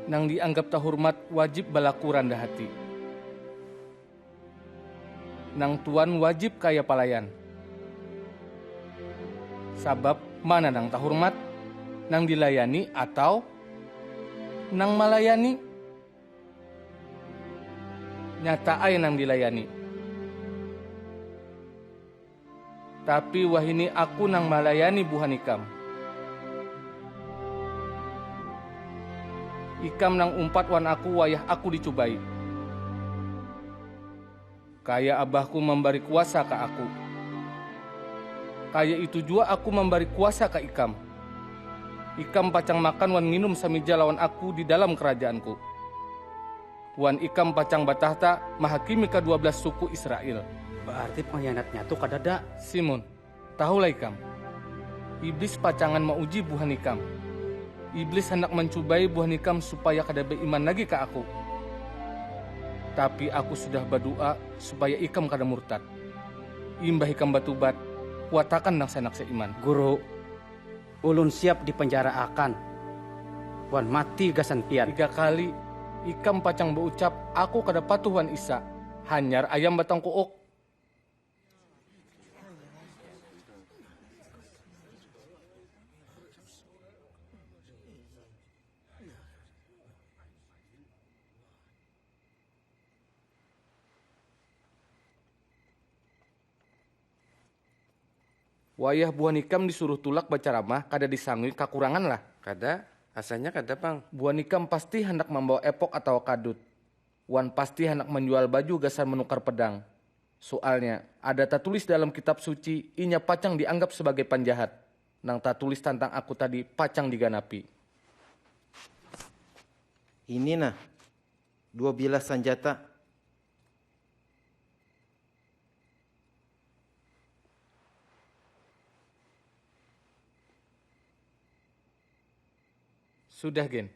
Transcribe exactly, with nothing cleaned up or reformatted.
Nang dianggap tahurmat wajib balaku randah hati. Nang tuan wajib kaya palayan. Sabab mana nang tahurmat, nang dilayani atau nang malayani? Nyata ai nang dilayani. Tapi wahini aku nang malayani buhan ikam. Ikam nang umpat wan aku wayah aku dicubai. Kaya abahku mambari kuasa ka aku, kaya itu jua aku mambari kuasa ka ikam. Ikam pacang makan wan nginum samija lawan aku di dalam karajaanku. Wan ikam pacang batahta mahakimi kadua belas suku Israel. Baarti panghianatnya tu kadada. Simon, tahulah ikam, Iblis pacangan mauji buhan ikam. Iblis handak mancubai buhan ikam supaya kada baiman lagi ka aku. Tapi aku sudah badu'a supaya ikam kada murtad. Imbah ikam batubat, kuatakan dangsanak saiman. Guru, ulun siap dipanjaraakan wan mati gasan pian. Tiga kali ikam pacang baucap, aku kada patuh wan Isa, hanyar ayam batangkuuk. Wayah buhan ikam disuruh tulak bacaramah kada disangui kakurangan lah. Kada, asanya kada pang. Buhan ikam pasti handak mambawa epok atawa kadut, wan pasti handak manjual baju gasan manukar pedang. Sualnya, ada tatulis dalam kitab suci, inya pacang dianggap sabagai panjahat. Nang tatulis tantang aku tadi pacang diganapi. Ini nah, dua bilah sanjata. Sudah gin,